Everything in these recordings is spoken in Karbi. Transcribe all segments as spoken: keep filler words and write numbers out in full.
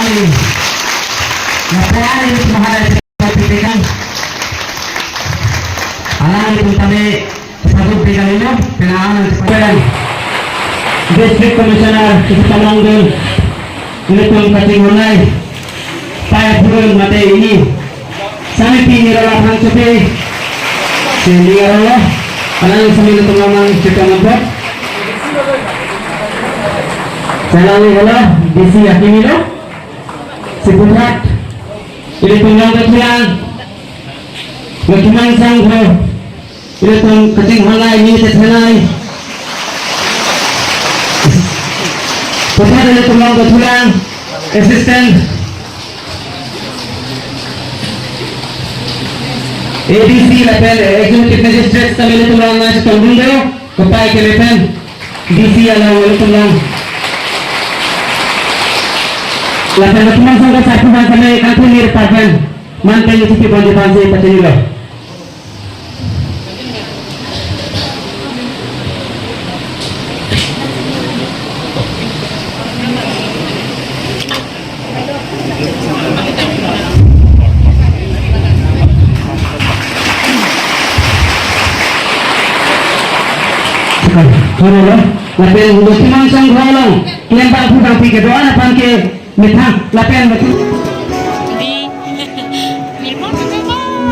Lapen ilitum mahara ipikang. Alanglitum tame sabut pegang ilo, penang District Commissioner isi tamang dun, ilitum kachinghon-ai, pai phurun mate ini. Sami pi nirala phang chopi. Si nirala, alang sami ilitum lamang chitang ampot. Salam nirala, D C akimi lo. Si puthot ilitum long dothulang, Lokhiman Sangho, ilitum kachinghon-ai ni tethenai. Puthot ilitum long dothulang, Assistant A D C lapen Executive Magistrate tame ilitum long nangchetongdun do, kopai kelepen D C along ilitum long. Lapen Lokhiman Sangho sarpo abang tame kangthir parpen, manpen chipi ponji pansi pachinilo. Horo lo, lapen Lokhiman Sangho along klembang phu bangpi kedo-an aphan ke methang lapen methang. Di. Mirmon ke bye.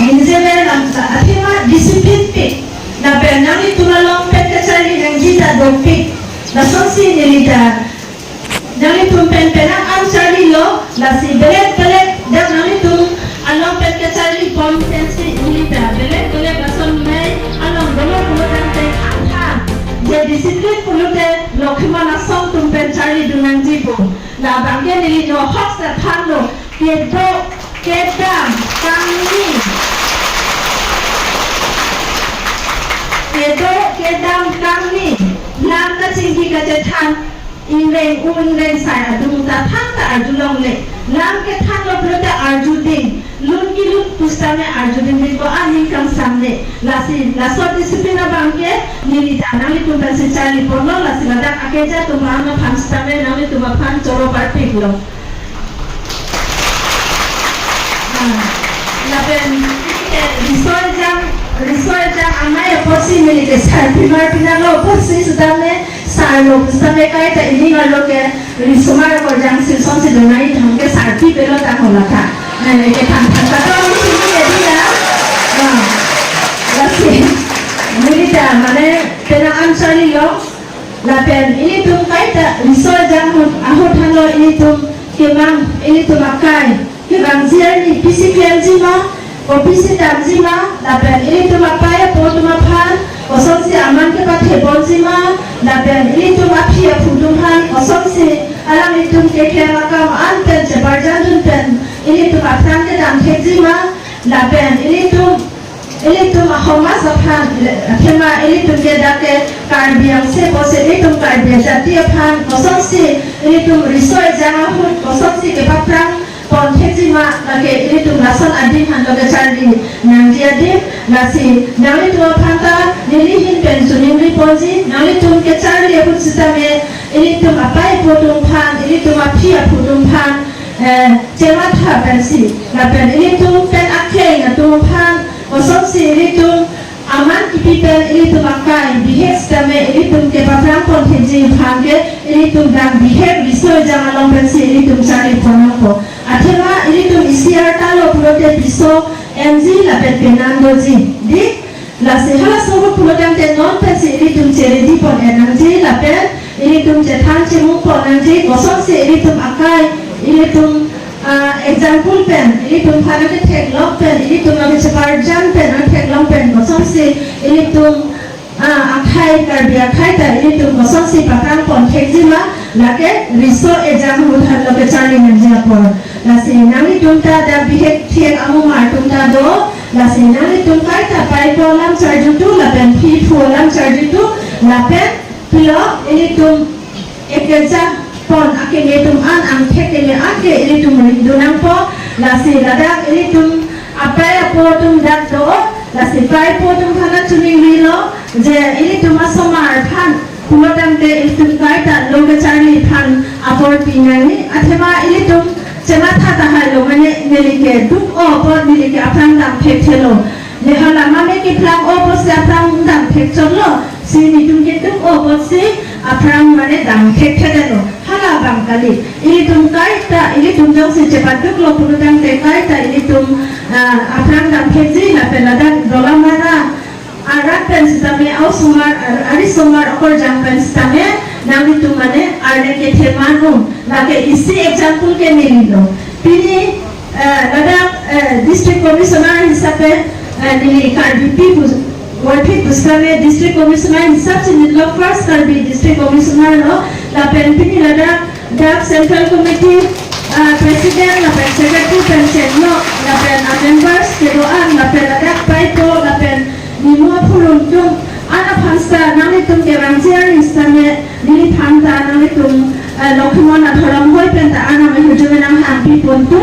Injemen lamsa athema discipline pik. Lapen nanglitum along pen kacharli nangji ta dopik. Lasonsi neli ta nanglitum pen penang an charlilo, lasi belek belek dak nanglitum along pen kacharli pon pensi neli ta belek belek lason mei along dolo dolo tangte angha. Je discipline pulote Lokhiman asong atum pen charlidun nangji pu. Labang ke neli no hok sa thanlo, kedo kedam kangni. Kedo kedam kangni. Lam kachingki kachethan, ingreng u ingreng sai adung ta thangta arjulongle. Lam kethanlo pulote arjuding, lun kelun pusitame arjuding ding ko aning kangsamle. Lasi laso discipline abang ke neli ta nanglitum pensi charli ponlo, lasi ladak akeja atum aphan sitame nanglitum aphan choro parpiklo. Ah, lapen, eh, riso ejang, riso ejang amei apotsi neli ke sarpimar pinanglo apotsi sitame, sarlo sitame kaita ining arlo ke risomar akorjang si kosonsi donai than ke sarpi pelo ta hola tha. Eh, ke than than ta to neli sini ya dia. Ah, lasi, neli ta mane penang an charlilo. Lapen ilitum kaita riso ejang ahut, ahut thanlo ilitum kemang, ilitum akai kevangji arni pisi klemji ma, kopisi damji ma, lapen ilitum apei apo atum aphan kosonsi aman kepathebonji ma, lapen ilitum aphi aphu atum aphan kosonsi alanglitum keklem akam an pen cheparjandun pen ilitum aphrang kedam thekji ma, lapen ilitum ilitum asomaj aphan, athema ilitum ke dak ke Karbi angse pusi ilitum Karbi ajati aphan kosonsi ilitum riso ejang ahut kosonsi kepaphrang pon thekji ma, lake ilitum lason adim aphanlo kecharli nangji adim. Lasi nanglitum aphan ta neli ahin pen choningri ponji, nanglitum kecharli ahut sitame ilitum apei apo atum aphan, ilitum aphi aphu atum aphan, eh, chematha pensi, lapen ilitum pen akhei atum aphan kosonsi ilitum aman kipi pen ilitum akai bihek sitame ilitum kepaphrang pon thekji aphan ke ilitum dam bihek riso ejang along pensi ilitum charli pon nangpo. Athema ilitum isi arta lo pulote piso enji lapen penan doji. Di, lasi halaso ahut pulo tangte non pensi ilitum cheredi pon-et nangji lapen ilitum chethan chemung pon nangji, kosonsi ilitum akai, ilitum, ah, example pen, ilitum aphan ketheklong pen, ilitum akecheparjan pen, atheklong pen, kosonsi ilitum, ah, akhei, Karbi akhei ta ilitum kosonsi paphrang pon thekji ma, lake riso ejang ahut thanlo kecharli nangji apor. Lasi nanglitum ta dak bihek thek amumar atum ta do, lasi nanglitum kaita pei apo alam charjutu, lapen aphi aphu alam charjutu, lapen pilo ilitum ekeja pon akeme atum an, angthek keme an ke ilitum ringdun nangpo. Lasi ladak ilitum apei apo atum dak do, lasi pei apo atum aphan choningrilo je ilitum asomar aphan pulo tangte ilitum kaita lo kecharli aphan apor pi nangji, athema ilitum chematha tahai lo, mane neli ke duk-o apot neli ke aphrang dam thekthelo. Le hala mame keplang-o apotsi aphrang dam thekchotlo, si netum ke duk-o apotsi aphrang mane dam thekthedetlo. Hala abang kali. Ilitum kaita, ilitum jongsi chepaduklo pulo tangte kaita ilitum, ah, aphrang dam thekji lapen ladak Dolamara arat pen sitame, a-osomar, ar-, arisomar akorjang pen sitame, nanglitum mane arne kethe man-un, lake isi example ke nelilo. Pini, eh, ladak, eh, District Commissioner hisape, eh, neli Karbipi pus-, warphit pusitame District Commissioner hisapsi nelilo, first Karbi District Commissioner lo, lapen pini ladak dak Central Committee, ah, President lapen Secretary pen chenlo, lapen a-members kedo-an, lapen ladak pei apo, lapen nimu aphurun atum, an aphan sita nanglitum kevangji arni sitame, neliphan ta nanglitum, eh, Lokhimon Adhorom hoi pen ta an amahirjume nanghangpi pontu,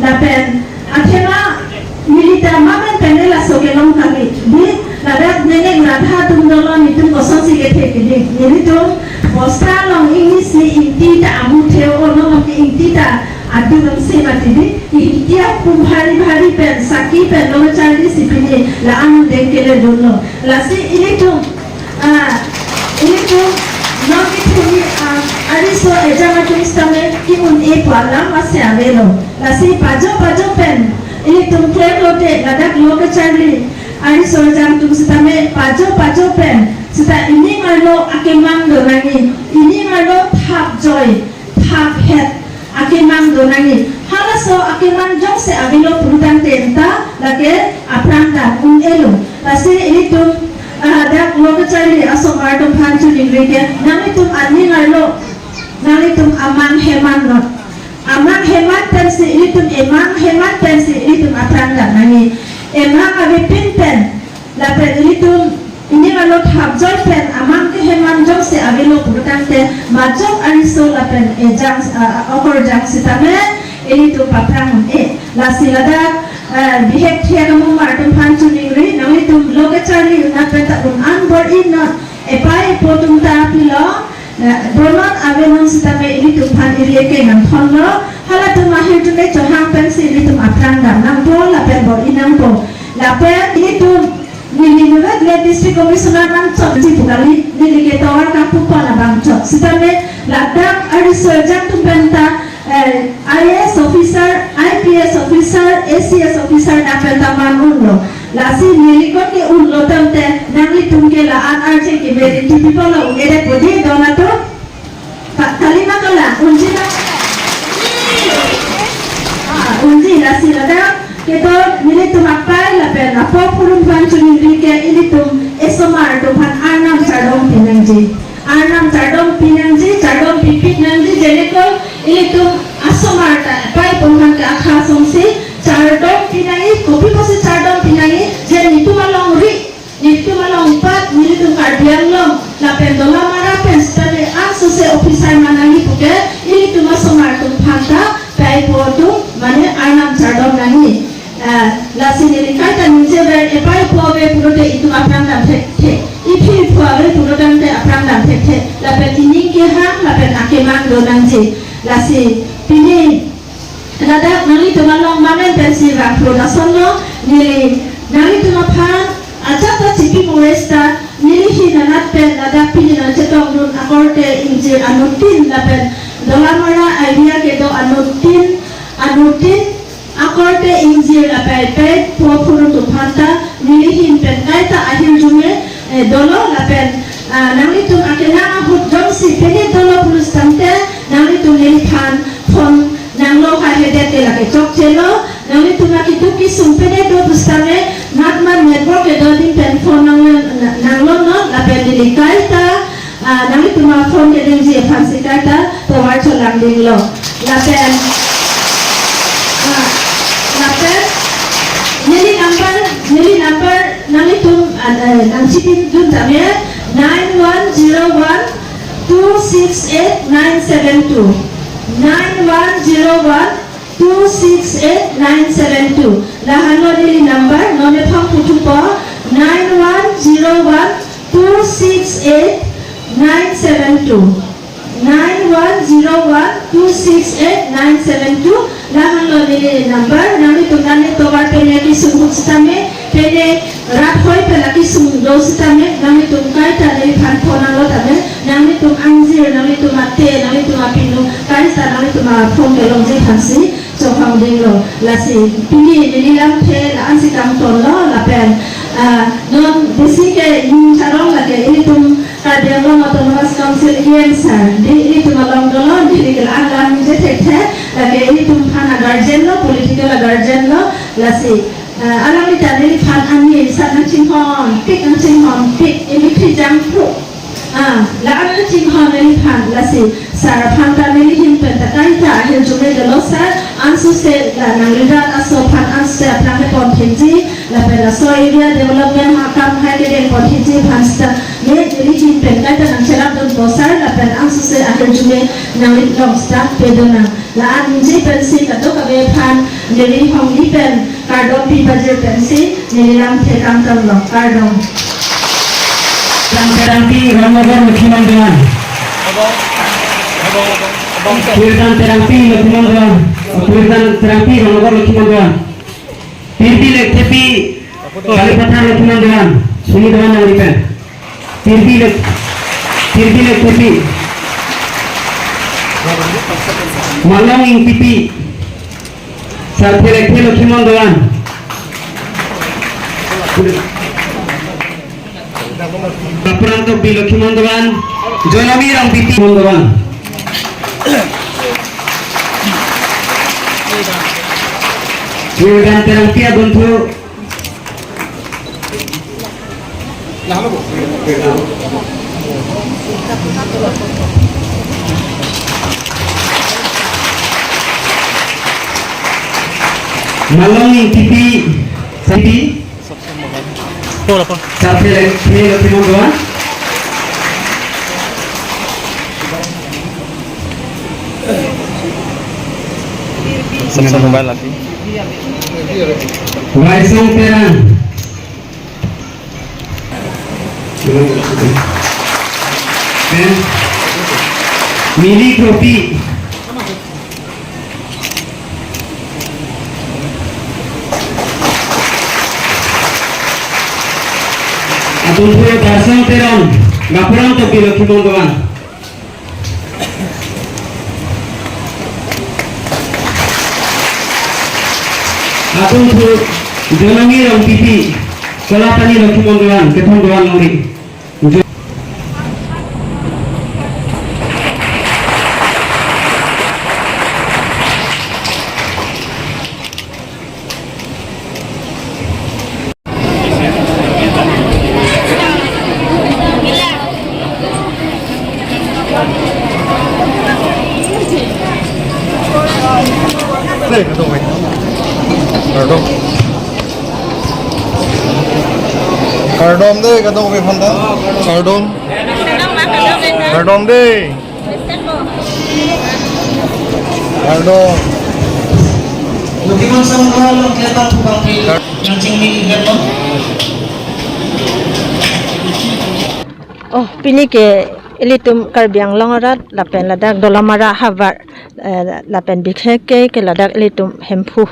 lapen athema neli ta mamen pen le laso kelong kali. Di, ladak Nenek Radha atum dolo, netum kosonsi kethe kali. Nelitum bosta along ingni si ingti ta amu the-o, non ke ingti ta aduk angse mati di. Ingti apum bhari bhari pen, saki pen lo charlisi pini la-an dengkele dunlo. Lasi ilitum, ah, ilitum non ketheni, ah, ariso ejang atum sitame ki-un-e pu alam masi avelo. Lasi pajo pajo pen ilitum klem lote ladak lo kecharli ariso ejang atum sitame pajo pajo pen sita ining arlo akemang do nangji, ining arlo thap joi, thap het akemang do nangji. Halaso akemang jongsi avelo pulo tangte ta lake aphrang dam un-elo. Lasi ilitum, ah, dak lo kecharli asomar atum aphan choningri ke, nanglitum aning arlo, nanglitum amang heman lo. Amang heman pensi ilitum, emang heman pensi ilitum aphrang dam nangji. Emang avepin pen, lapen ilitum ining arlo thap joi pen amang keheman jongsi avelo pulo tangte, majok ariso lapen ejang, ah, okorjang sitame, Ilitum paphrang un-e. Lasi ladak, eh, bihek thek amumar atum aphan choningri, nanglitum lo kacharli un-an pen ta un-an bor-inon, epei epo atum ta pilo, eh, donon avenon sitame ilitum aphan iri eke nangthonlo, halatum ahirjume chohang pensi ilitum aphrang dam nangpo, lapen bor-i nangpo. Lapen ilitum neli Newton District Commissioner nangchotji pu kali, neli ke tovar kapu pon abang chot. Sitame ladak ariso ejang atum pen ta, eh, I A S officer, I P S officer, A C S officer nang pen ta man unlo. Lasi neli kot ke unlo tangte, nanglitum ke la-an arje ke merit to people lo un'edet bodi dona to. Ka-, kalima kalang, unji na? Ah, unji, lasi ladak kedo nelitum apei lapen apo aphuron aphan choningri ke ilitum esomar atum aphan arnam chardom pinangji. Arnam chardom pinangji, chardom pipik nangji, jeneko ilitum asomar ta epei epo aphan ke akha asonsi chardom pinangji, kopi pusi chardom pinangji, je netum alongri, netum along pat, nelitum Karbi Anglong lapen Dolamara pen sitame ansose officer man nangji puke, ilitum asomar atum aphan ta epei epo atum mane arnam chardom nangji. Ah, lasi neli kaita ningjever, epei epo ave pulote itum aphrang dam thekthe. Iphi iphu ave pulo tangte aphrang dam thekthe. Lapen ining kehang, lapen akemang do nangji. Lasi pini ladak nanglitum along mamen pensi vangphu, lasonlo neli nanglitum aphan ajat ta chipi mores ta, neli hin anat pen ladak pini nangchetongdun akorte ingjir anuttin lapen Dolamara area kedo anuttin, anuttin akorte ingjir lapen epei epo aphuron atum aphan ta neli hin pen kaita ahirjume, eh, dolo lapen, ah, nanglitum akelang ahut jongsi pine dolo pulo sitangte nanglitum neliphan phone nanglo, ha hedet ke lake chokchelo, nanglitum akitu kisung pine do pusitame natman network kedo adim pen phone nanglo, nanglonon lapen neli kaita, ah, nanglitum aphone kedengji aphansi kaita tovar cholang dinglo. Lapen, ah, lapen neli number, neli number nanglitum, ah, eh, nangchipidun tame, nine one zero one two six eight nine seven two. Nine one zero one two six eight nine seven two. Lahenlo neli number, non ephang puthupo, nine one zero one two six eight nine seven two. Nine one zero one two six eight nine seven two. Lahenlo neli number, nanglitum nangli tovar pine kisung ahut sitame, pine rat hoi pen akisung do sitame, nanglitum kaita neliphan phone nanglo tame, nanglitum angjir, nanglitum ate, nanglitum apinu, kaita nanglitum aphone kelongji aphansi chohang dinglo. Lasi pini neli lamthe la-ansi kangtonlo lapen, ah, non besi ke yung charong lake ilitum Karbi Anglong Autonomous Council E M sir, di ilitum along dolo, di neli ke la-an lam je thekthe, lake ilitum aphan a-guardian lo, political a-guardian lo, lasi, ah, alangli ta neliphan ani sat nangchinghonpik, nangchinghonpik, imi kri jangphu. Ah, la-an nangchinghon neliphan, lasi sir aphan ta neli hin pen ta kaita ahirjume dolo sir, ansose la nangli rat aso aphan ansose aphrang hepon thekji, lapen laso area development akam hai kedeng pon thekji aphan sita, ne neli hin pen kaita nangcherapdunpo sir, lapen ansose ahirjume nangli long sita pedonang. La-an ningje pensi kadokave aphan neli hongni pen kardom pi pajir pensi neli lamthe kangtonlo, kardom. Kirtan Terangpi, Ramnagar, Lakhimandan. Kirtan Terangpi, Lakhimandan. Kirtan Terangpi, Ramnagar, Lakhimandan. Tirpi Lekthepi, Kalipathar, Lakhimandan. Suni doan nang ripen. Tirpi Lek, Tirpi Lekthepi. Malong Ingtipi. Sarthe Lekthe, Lakhimandan. Kaprang Tokbi, Lakhimandan. Jonomi Rongpipi, Lakhimandan. Kirtan Terangpi abunthu. Malong Ingtipi, Sapi. Sarthe Lekthe, Lakhimandan. Mobile lati. Raisong Terang. Mili Kropi. Adunthu Darsang Teron, Gapuram Topi Lokhimon Doan. Adunthu Jonongi Rongpipi, Kolapani Lokhimon Doan, Kethom Doan Longri. Kardom. Kardom de, kardom ke phanta. Kardom. Kardom de. Kardom. Bukimon sang dua lo klepa tukang pi. Kar- Yang chingni lepo. Oh, pini ke ilitum Karbi Anglong arat lapen ladak Dolamara havar, eh, lapen bikheke ke ladak ilitum Hemphu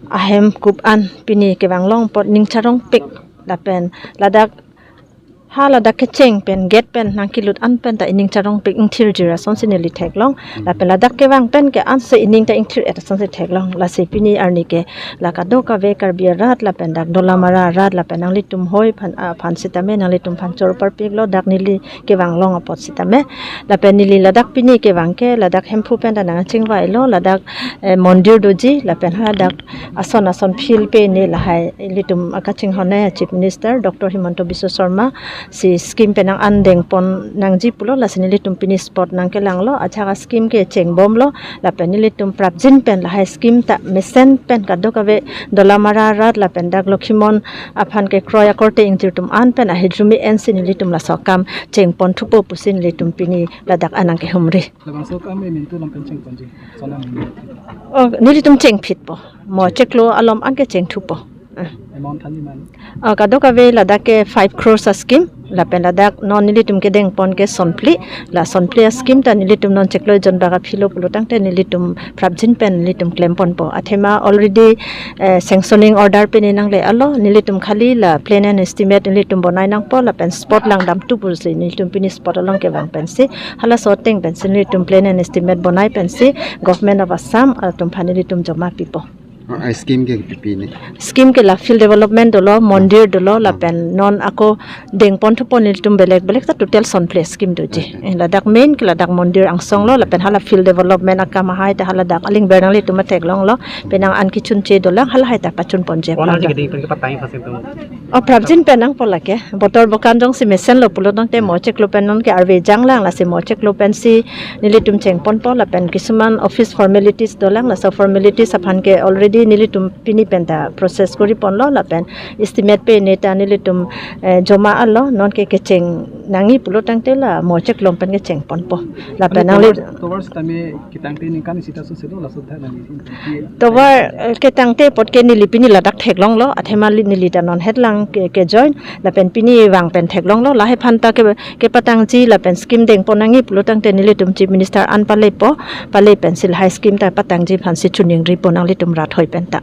ahem kup an pini kevang long apot ning charongpik lapen ladak ha ladak kecheng pen gate pen nangkelut an pen ta ining charongpik ingthir jir asonsi neli theklong. Hmm. Lapen ladak kevang pen ke ansi ining ta ingthir-et asonsi theklong. Lasi pini arni ke la kadokave Karbi arat lapen dak Dolamara arat lapen nanglitum hoi phan, ah, phan sitame nanglitum phan choro parpiklo dak neli kevang long apot sitame. Lapen neli ladak pini kevang ke ladak Hemphu pen ta nangchingvailo ladak, eh, mondir doji lapen ha dak ason ason field pen lahai ilitum akachinghon Chief Minister Doctor Himanta Biswa Sarma si scheme pen nang an dengpon nangji pulo lasi nelitum pini spot nangkelanglo, ajahak a scheme ke chengbomlo lapen nelitum prapjin pen lahai scheme ta mesen pen kadokave Dolamara arat lapen dak Lokhimon aphan kekroi akorte ingjir atum an pen ahidrumi ensi nelitum laso akam chengpon thupo pusi nelitum pini ladak an nangkehumri. Labangso akam emintu lam pen chengponji. Sonam. Oh, nelitum chengphitpo. Mo chiklo alom an ke chengthupo. Eh. Amount thanji man. Ah, kadokave ladak ke five crores a scheme. Lapen ladak non nelitum kedengpon ke sonphli. La sonphli a scheme ta nelitum non chiklo jon bak aphilo pulo tangte nelitum prapjin pen nelitum klemponpo. Athema already, eh, sanctioning order pen nangle-alo. Nelitum khali la plan and estimate nelitum bonai nangpo lapen spot langdamthu pusi nelitum pini spot along kevang pensi halaso ateng pensi nelitum plan and estimate bonai pensi Government of Assam atum aphan nelitum joma pipo. Oh, a scheme ke pipi ni? Scheme ke la field development dolo, mondir dolo, lapen non ako dengpon thupon nelitum belek belek ta total sonphli scheme doji. Okay. Eh, ladak main ke ladak mondir angsong lo, lapen hala field development akam ahai ta haladak aling bernang nelitum theklonglo, penang an kechunche dolang halahai ta pachunponji. Ona aphan jike ta. Dengpon ke patang pasi tum. Oh, prapjin pen nangpo lake. Botor bokan jongsi mesenlo pulo tangte mo chiklo pen non ke arve janglang lasi mo chiklo pensi nelitum chengponpo lapen kisuman office formalities dolang laso formalities aphan ke already nelitum pini pen ta process koriponlo lapen estimate pen ta nelitum, eh, joma-alo non ke kecheng nangji pulo tangte la mo chiklo pen kechengponpo. Lapen nangli tovar, tovar sitame ketangte ningkan isi ta soselo laso dak nangji. Tovar, eh, ketangte apot ke neli pini ladak theklonglo, athema li neli ta non hetlang ke, ke join, lapen pini vang pen theklonglo, lahai aphan ta ke, kepatangji lapen scheme dengpon nangji pulo tangte nelitum Chief Minister an palepo, pale pensi lahai scheme ta patangji aphansi choningripo nanglitum rat hoi pen ta.